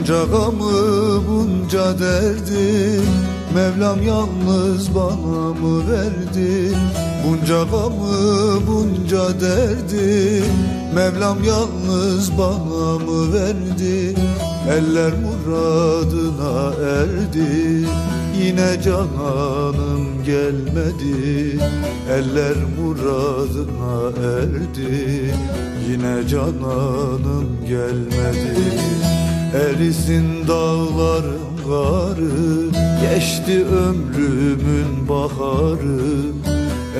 Bunca gamı bunca derdi Mevlam yalnız bana mı verdi? Bunca gamı bunca derdi Mevlam yalnız bana mı verdi? Eller muradına erdi Yine cananım gelmedi. Eller muradına erdi Yine cananım gelmedi. Erisin dağların karı Geçti ömrümün baharı.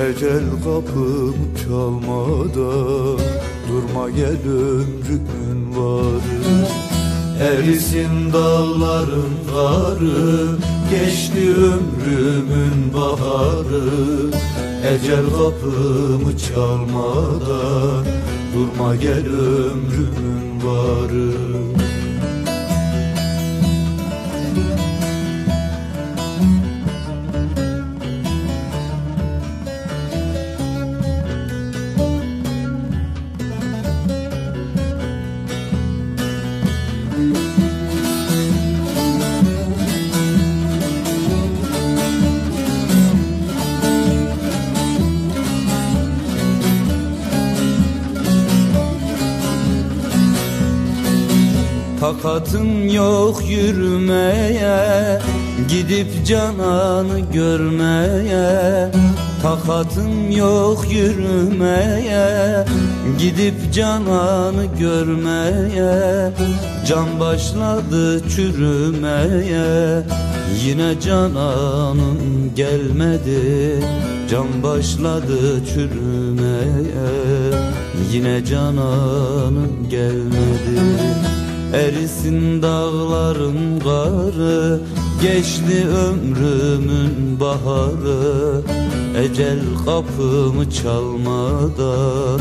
Ecel kapımı çalmadan Durma gel ömrümün varı. Erisin dağların karı Geçti ömrümün baharı. Ecel kapımı çalmadan Durma gel ömrümün varı Takatım yok yürümeye Gidip cananı görmeye. Takatım yok yürümeye Gidip cananı görmeye. Can başladı çürümeye Yine cananım gelmedi. Can başladı çürümeye Yine cananım gelmedi Erisin dağların karı Geçti ömrümün baharı. Ecel kapımı çalmadan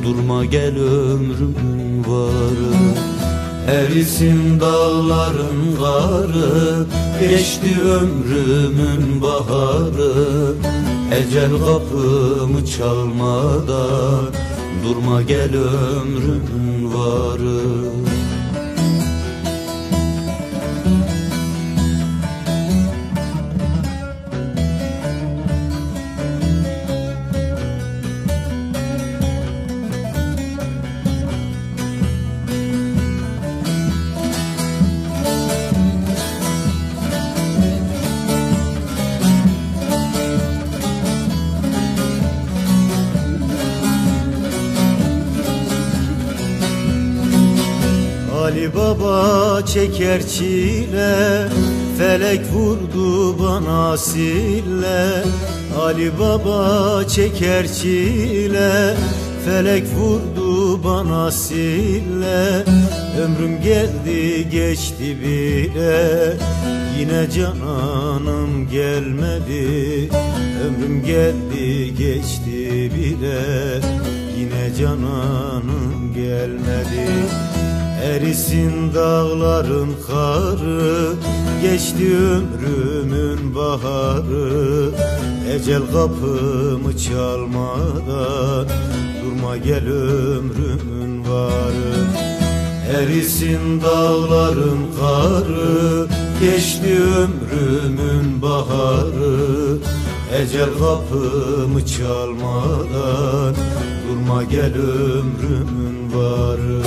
Durma gel ömrümün varı. Erisin dağların karı Geçti ömrümün baharı. Ecel kapımı çalmadan Durma gel ömrümün varı Ali Baba çeker çile Felek vurdu bana sille. Ali Baba çeker çile Felek vurdu bana sille. Ömrüm geldi geçti bile Yine cananım gelmedi. Ömrüm geldi geçti bile Yine cananım gelmedi Erisin dağların karı Geçti ömrümün baharı. Ecel kapımı çalmadan Durma gel ömrümün varı. Erisin dağların karı Geçti ömrümün baharı. Ecel kapımı çalmadan Durma gel ömrümün varı.